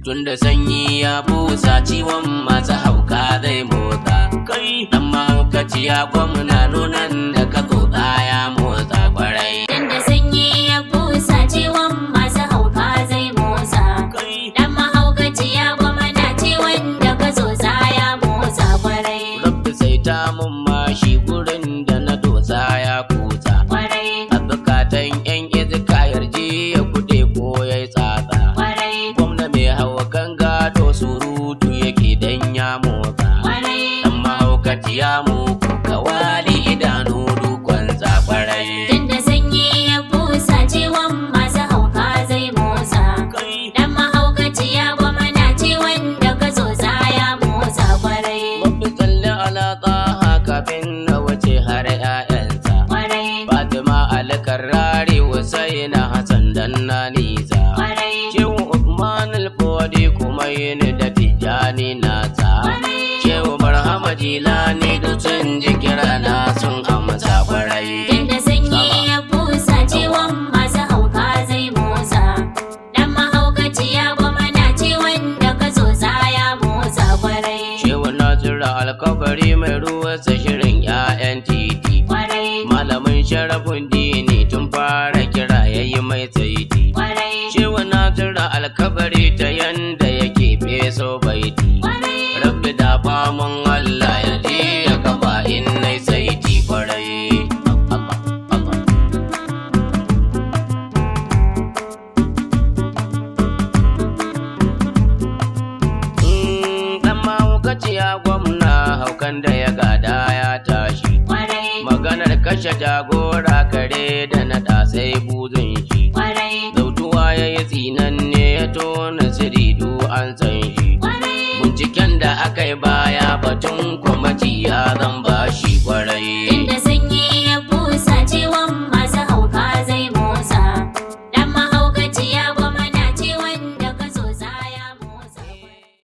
Tunda sanyi ya busa, ciwon masu hauka zai motsa. Kai. Dan mahaukaciya gwamna, nunan da ka tsotsa ya motsa kwarai. Tunda sanyi ya busa, ciwon masu hauka zai motsa. Kai. Dan mahaukaciya gwamna, ciwon da ka tsotsa ya motsa kwarai. Rabbi sai ta mun mashi gurin da na dosa ya kusa. Kwarai. A bukatan yan izika yarje ya kuɗe ko ya yi tsatsa. Kwarai. Gwamna mai hawa kan gado surutu yake dan ya motsa. Kwarai. Dan mahaukaciya mu kawali idanu dukwan kwarai. Tunda sanyi ya busa, ciwon masu hauka zai motsa. Kai. Dan mahaukaciya gwamna, ciwon da ka tsotsa ya motsa kwarai. Rabbi salli ala Taha kafin na wuce har 'ya'yansa. Kwarai. Fatima Alkarrari, Husaina, Hassan dan na nisa. Kwarai. Shehu Usman Alfodi kuma yini da Tijjani nasa. Kwarai. Shehu Barhama Jilani duk sun ji kira na sun amsa kwarai. Tunda sanyi ya busa, ciwon masu hauka zai motsa. Dan mahaukaciya gwamna, ciwon da ka tsotsa ya motsa kwarai. Shehu Nasiru Alkabari mai ruwansa shirin 'ya'yan titi. Kwarai. Malamin sharafin dini tun fara kira yayi mai saiti. Kwarai. Shehu Nasiru Alkabari ta yanda yake feso baiti. Kwarai. Rabbi da famun Allah ya je ya kafa in nai saiti kwarai. Allah, Allah. Dan mahaukaciya gwamna, haukan da ya gada ya tashi. Kwarai. Maganar kashe jagora kare da naɗa sai buzun shi. Kwarai. Zautuwa ya yi tsinanne ya tona siridu an san shi. Kwarai. Binciken da aka yi baya batun